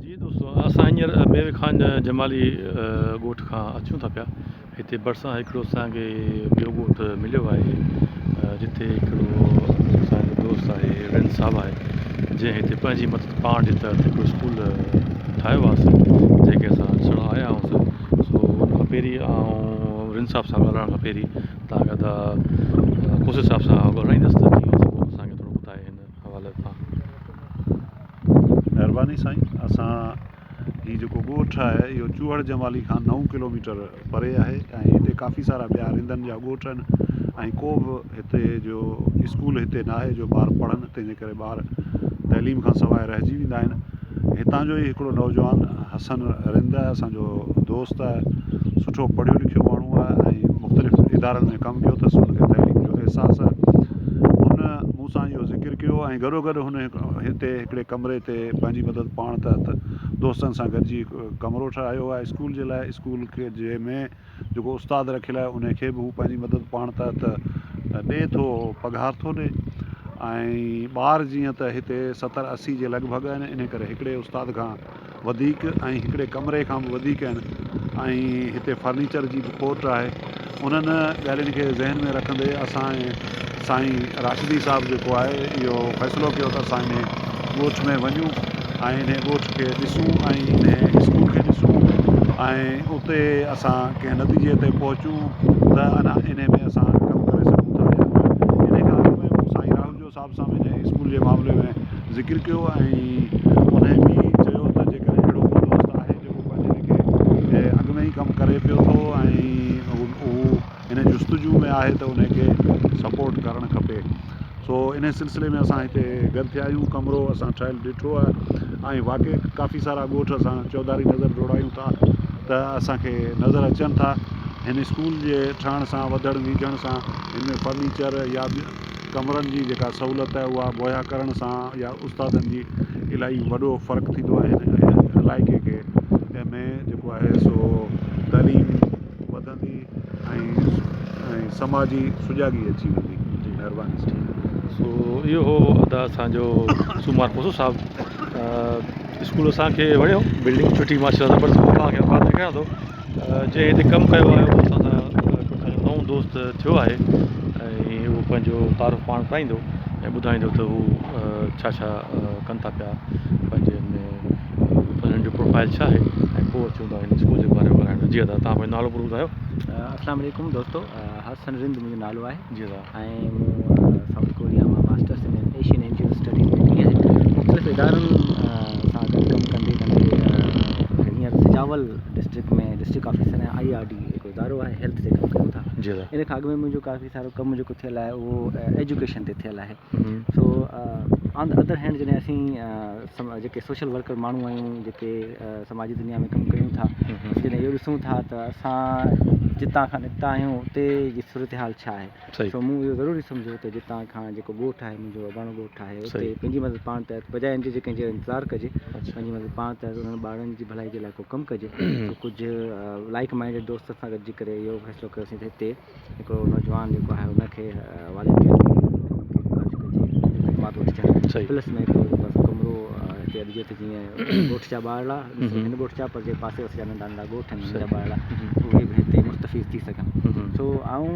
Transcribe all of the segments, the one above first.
جي دوستو اسان هينئر ميوي خان جمالي ڳوٺ کان اچون ٿا پيا هتي ڀرسان هڪڙو اسان کي ٻيو ڳوٺ مليو آهي جتي هڪڙو اسان جو دوست آهي رند صاحب آهي جنهن هتي پنهنجي مدد پاڻ جي تحت هڪڙو اسڪول ٺاهيو آهي جنهن کي اسان ڏسڻ آيا آهيون سو ان کان پهرين آئون رند صاحب سان ڳالهائڻ کان پهرين توهان کي ادا کوسي صاحب سان ڳالهائيندس ته جيئن هو اسان کي ٿورو ٻڌائي هن حوالي سان. مهرباني سائين اسان هي جيڪو ڳوٺ آهي اهو چوهڙ جمالي کان نو ڪلوميٽر پري آهي ۽ هتي ڪافي سارا ٻيا رندن جا ڳوٺ آهن ۽ ڪو به هتي جو اسڪول هتي ناهي جو ٻار پڙهن تنهن جي ڪري ٻار تعليم کان سواء رهجي ويندا آهن هتان جو ئي هڪڙو نوجوان حسن رند آهي اسان جو دوست آهي سٺو پڙهيو لکيو ماڻهو آهي ۽ مختلف ادارن ۾ ڪم ڪيو اٿس ان کي تعليم جو احساس آهي ان مون سان اهو ذڪر ڪيو ۽ گڏوگڏ هن هتي هڪڙي ڪمري تي پنهنجي مدد پاڻ تحت دوستن سان گڏجي هڪ ڪمرو ٺهرايو آهي اسڪول جي لاء اسڪول کي جنهن ۾ جيڪو استاد رکيل آهي انهي کي به هو پنهنجي مدد پاڻ تحت ڏئي ٿو پگهار ٿو ڏئي ۽ ٻار جيئن ته هتي ستر اسي جي لڳ ڀڳ آهن انهي ڪري هڪڙي استاد کان وڌيڪ ۽ هڪڙي ڪمري کان به وڌيڪ آهن ۽ هتي فرنيچر جي به کوٽ آهي انهن ڳالهين کي ذهن ۾ رکندي اسان سائين راشدي صاحب جيڪو آهي اهو فيصلو ڪيو ته اسان انهي ڳوٺ ۾ وڃون ۽ انهي ڳوٺ کي ڏسون ۽ انهي اسڪول کي ڏسون ۽ اتي اسان ڪنهن نتيجي تي پهچون ته اڃا انهي ۾ اسان ڪم ڪري سگهون ٿا يا نه انهي کان اڳ ۾ مون سائين راهوجو صاحب سان به انهيء اسڪول جي معاملي ۾ ذڪر ڪيو ۽ انهيء به چيو ته جيڪڏهن اهڙو ڪو دوست آهي جيڪو پنهنجي ليکي اڳ ۾ ئي ڪم ڪري پيو ٿو ۽ هو ان جستجو ۾ آهي ته انهيء کي سپورٽ ڪرڻ کپي. سو انهيء سلسلي ۾ اسان هتي گڏ ٿيا آهيون. ڪمرو اسان ٺهيل ڏٺو آهي ۽ واقعي ڪافي سارا ڳوٺ اسان چوڌاري نظر ڊوڙايون ٿا ته اسان کي نظر اچن ٿا. هن اسڪول جي ٺهڻ سان وڌڻ ويجهڻ سان هن ۾ فرنيچر يا ڪمرن جي جيڪا سهولت آهي اها مهيا ڪرڻ سان يا استادن جي الاهي وڏو فرق ٿيندو آهي هن علائقي کي ۾ جيڪو آهي سو تعليم وڌندي ۽ سماجي سجاڳي اچي ويندي مهرباني سائين. سو اهو هو ادا اسان جو سومار کوسو صاحب اسڪول اسان کي وڻيو بلڊنگ سٺي ماشاءالله زبردست توهان کي بعد ڏيکاريان ٿو جنهن هتي ڪم ڪيو آهي اهو اسان سان اسان جو نئون دوست ٿيو آهي ۽ اهو پنهنجو تعارف پاڻ ڪرائيندو ۽ ٻڌائيندو ته هو ڇا ڇا ڪن ٿا پيا پنهنجي هن ۾ انهن جو پروفائل ڇا آهي ۽ پوء اچون ٿا هن اسڪول جي باري ۾ ڳالهائڻ جي ادا تان پنهنجو نالو پورو ٻڌايو. اسلام عليڪم دوستو حسن رند منهنجو نالو آهي جي ادا. ۽ مون سائوٿ ڪوريا مان masters in Asian N G O studies ۾ ڪئي آهي مختلف ادارن سان گڏ ڪم ڪندي ڪندي هينئر سجاول ڊسٽرڪٽ ۾ ڊسٽرڪٽ آفيسر آهيان I R D هڪ ادارو آهي هيلٿ تي ڪم ڪيون ٿا جي ادا ان کان اڳ ۾ منهنجو ڪافي سارو ڪم جيڪو ٿيل آهي اهو ايجوڪيشن تي ٿيل آهي سو آن the other hand جڏهن اسين جيڪي سوشل ورڪر ماڻهو آهيون جيڪي سماجي دنيا ۾ ڪم ڪيون ٿا جڏهن اهو ڏسون ٿا ته اسان جتان کان نڪتا آهيون اتي جي صورتحال ڇا آهي سو مون اهو ضروري سمجهيو ته جتان کان جيڪو ڳوٺ آهي منهنجو اباڻو ڳوٺ آهي اتي پنهنجي مدد پاڻ تحت بجاء ان جي جي ڪنهن جو انتظار ڪجي پنهنجي مدد پاڻ تحت انهن ٻارڙن جي ڀلائي جي لاء ڪو ڪم ڪجي سو ڪجهه لائيڪ مائنڊيڊ دوستن سان گڏجي ڪري اهو فيصلو ڪيوسين ته هتي هڪڙو نوجوان جيڪو آهي ان کي والنٽيئر ڪجي خدمات وٺجن پلس ۾ هڪڙو جيڪو آهي ڪمرو هتي اڏجي ته جيئن ڳوٺ جا ٻارڙا هن ڳوٺ جا پر جي پاسي واسي جا ننڍا ننڍا ڳوٺ آهن انهن جا ٻارڙا اهي به هتي مستفيض ٿي سگهن سو آئون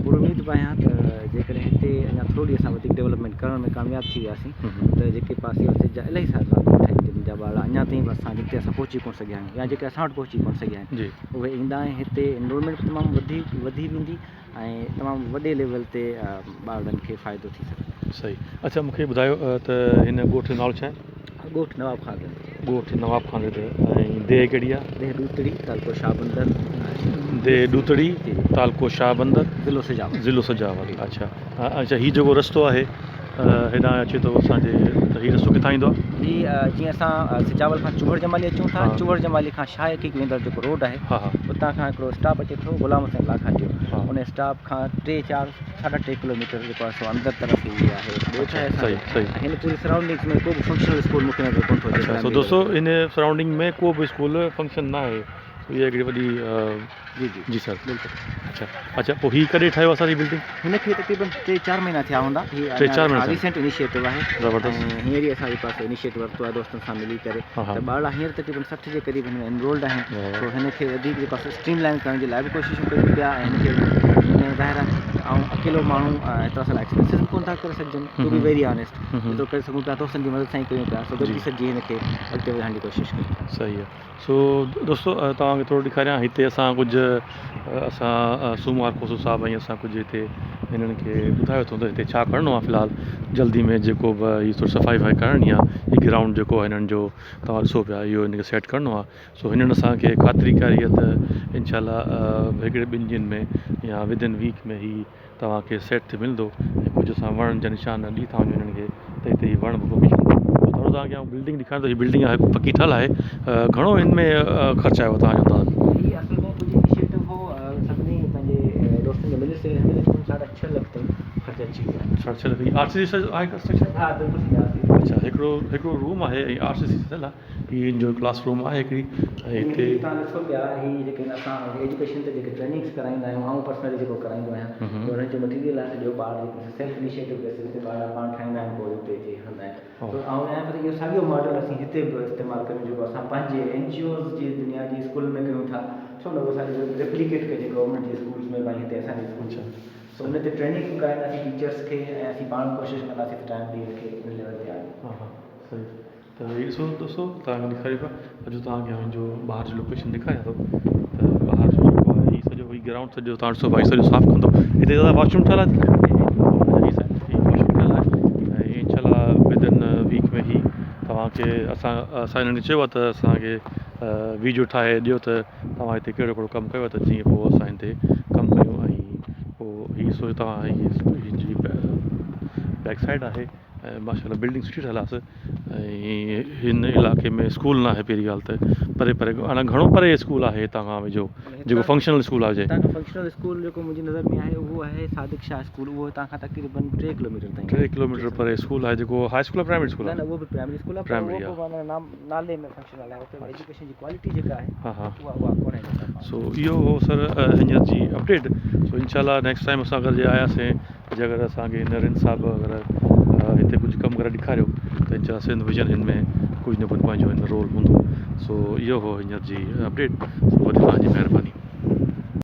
پر اميد به آهيان ته جيڪڏهن هتي اڃا ٿوري اسان وڌيڪ ڊولپمينٽ ڪرڻ ۾ ڪامياب ٿي وياسين ته جيڪي پاسي واسي جا الاهي سارا ڳوٺ آهن جن جا ٻارڙا اڃا تائين به اسان جتي اسان پهچي ڪونه سگهيا آهيون يا جيڪي اسان وٽ پهچي ڪونه سگهيا آهن اهي ايندا ۽ هتي انرولمينٽ به تمام وڌي وڌي ويندي ۽ تمام وڏي ليول تي ٻارڙن کي فائدو ٿي سگهندو. صحيح اڇا مونکي ٻڌايو ته هن ڳوٺ جو نالو ڇا آهي؟ ڳوٺ نواب خان رند. ڳوٺ نواب خان رند ۽ ديهه ڪهڙي آهي؟ ديهه ڏوتڙي تعلقو شاهه بندر. ديهه ڏوتڙي تعلقو شاهه بندر ضلعو سجاول. ضلعو سجاول اڇا اڇا هي جيڪو رستو آهي هيڏانهن اچي ٿو اسان جي ته هي رستو ڪٿان ايندو آهي؟ هي جيئن اسان سجاول کان چوهڙ جمالي اچون ٿا چوهڙ جمالي کان شاهه عقيق ويندڙ جيڪو روڊ آهي اتان کان هڪڙو اسٽاپ اچي ٿو غلام حسين لاکاٽيو ان اسٽاپ کان ٽي چار ساڍا ٽي ڪلوميٽر جيڪو آهي سو اندر طرف هي آهي ڳوٺ آهي اسان جو ۽ هن پوري سرائونڊنگس ۾ ڪو به فنڪشنل اسڪول مونکي نظر ڪونه ٿو اچي سو دوستو ان سرائونڊنگ ۾ ڪو به اسڪول فنڪشن نه آهي. اها هڪڙي وڏي جي جي جي سر بلڪل. اڇا اڇا پوء هي ڪڏهن ٺاهيو آهي سر هي بلڊنگ؟ هن کي تقريبن ٽي چار مهينا ٿيا هوندا. هي ٽي چار مهينا ٿيا. ريسنٽ انيشيٽو آهي. زبردست. ۽ هينئر ئي اسان جي پاس انيشيٽو ورتو آهي دوستن سان ملي ڪري ته ٻارڙا هينئر تقريبن 60 جي قريب هن ۾ انرولڊ آهن. سو هن کي وڌيڪ جيڪو آهي سو اسٽريم لائن ڪرڻ جي لاء به ڪوششون ڪيون پيا ۽ هن کي هن ۾ ظاهر آهي آئون اڪيلو ماڻهو ايترا سارا ايڪسپينسز به ڪونه ٿا ڪري سگهجن ٽو بي ويري آنيسٽ جيترو ڪري سگهون پيا دوستن جي مدد سان ئي ڪيون پيا سو گڏجي سڏجي هن کي اڳتي وڌائڻ جي ڪوشش ڪيون پيا. صحيح آهي. سو دوستو توهان کي ٿورو ڏيکاريان هتي اسان ڪجهه اسان سومار کوسو صاحب ۽ اسان ڪجهه هتي هنن کي ٻڌايو اٿئون ته هتي ڇا ڪرڻو آهي في الحال جلدي ۾ جيڪو به هي ٿوري صفائي وفائي ڪرڻي آهي هي گرائونڊ جيڪو آهي هنن جو توهان ڏسو پيا اهو هن کي سيٽ ڪرڻو آهي سو هنن اسان کي خاطري ڪرائي آهي ته انشاء الله هڪڙي ٻن ڏينهن ۾ يا ود ان ويڪ ۾ هي توهان کي سيٽ ٿي ملندو ۽ ڪجهه اسان وڻن جا نشان ڏئي ٿا وڃون انهن کي ته هتي هي وڻ به پوکي ڇڏيندا. ٿورو توهان کي آئون بلڊنگ ڏيکاريان ٿو هي بلڊنگ آهي پڪي ٺهيل آهي گهڻو هن ۾ خرچ آيو آهي توهان جو انداز؟ هي اصل ۾ ڪجهه انيشيٽو هو سڀني پنهنجي دوستن جو ملي سلي هن ۾ تقريبن ساڍا ڇهه لک تائين خرچ اچي ويو آهي. ساڍا ڇهه لک هي آر سي سي آهي ڪنسٽرڪشن؟ ها بلڪل سي آر سي سي. اڇا هڪڙو هڪڙو روم آهي ۽ آر سي سي ٺهيل آهي. هي ان جو ڪلاس روم آهي هڪڙي ۽ هتي. هي توهان ڏسو پيا هي جيڪي اسان ايجوڪيشن تي جيڪي ٽريننگس ڪرائيندا آهيون آئون پرسنلي جيڪو ڪرائيندو آهيان ته انهن جو مٽيريل آهي سڄو ٻار جيڪو سيلف انيشيٽو بيسس تي ٻار پاڻ ٺاهيندا آهن پوء اتي اچي هلندا آهن سو آئون چاهيان ٿو ته اهو ساڳيو ماڊل اسين هتي به استعمال ڪريون جيڪو اسان پنهنجي اين جي اوز جي دنيا جي اسڪولن ۾ ڪيون ٿا ڇو نه اهو ساڳيو ريپليڪيٽ ڪجي گورنمينٽ جي اسڪولس ۾ ڀائي هتي اسان جي اسڪول سو ان تي ٽريننگ به ڪرائينداسين ٽيچرس کي ۽ اسين پاڻ به ڪوشش ڪنداسين ته ٽائيم ڏئي ان کي ان ليول تي آڻيون. ها ها صحيح. ته هي ڏسو دوستو توهان کي ڏيکاريون پيا اڄ توهان کي هن جو ٻاهر جو لوڪيشن ڏيکاريان ٿو ته ٻاهر جو جيڪو آهي هي سڄو هي گرائونڊ سڄو توهان ڏسو ڀائي سڄو صاف ڪندو هتي دادا واش روم ٺهيل آهي هي واش روم ٺهيل آهي ۽ انشاء الله ود ان ويڪ ۾ هي توهان کي اسان اسان هنن کي چيو آهي ته اسان کي ويڊيو ٺاهي ڏيو ته توهان هتي ڪهڙو ڪهڙو ڪم ڪيو آهي ته جيئن پوء اسان هتي ڪم ڪيون ۽ پوء هي ڏسو توهان هي جي بيڪ سائيڊ آهي ۽ ماشاء الله بلڊنگ سٺي ٺهيل آهي ۽ هن علائقي ۾ اسڪول نه آهي پهرين ڳالهه ته پري پري اڃا گهڻو پري اسڪول آهي هتان کان ويجهو جيڪو فنڪشنل اسڪول آهي هتان کان فنڪشنل اسڪول جيڪو منهنجي نظر ۾ آهي اهو آهي صادق شاهه اسڪول اهو هتان کان تقريبن 3 ڪلوميٽر تائين 3 ڪلوميٽر پري اسڪول آهي جيڪو هاء اسڪول آهي پرائمري اسڪول آهي نه نه اهو به پرائمري اسڪول آهي پرائمري پر اهو معنيٰ نام نالي ۾ فنڪشنل آهي اتي ايجوڪيشن جي ڪوالٽي جيڪا آهي ها ها اها اها ڪونهي سو اهو هو سر هينئر جي اپڊيٽ سو انشاء الله نيڪسٽ ٽائيم اسان اگر جي آياسين جي اگر اسان کي نرين صاحب اگر هتي ڪجهه ڪم ڪري ڏيکاريو ته انشاء الله سنڌ ويزن هن ۾ ڪجهه نه ڪجهه پنهنجو هن رول هوندو سو اهو هو هينئر جي اپڊيٽ سو وڏي توهان جي مهرباني.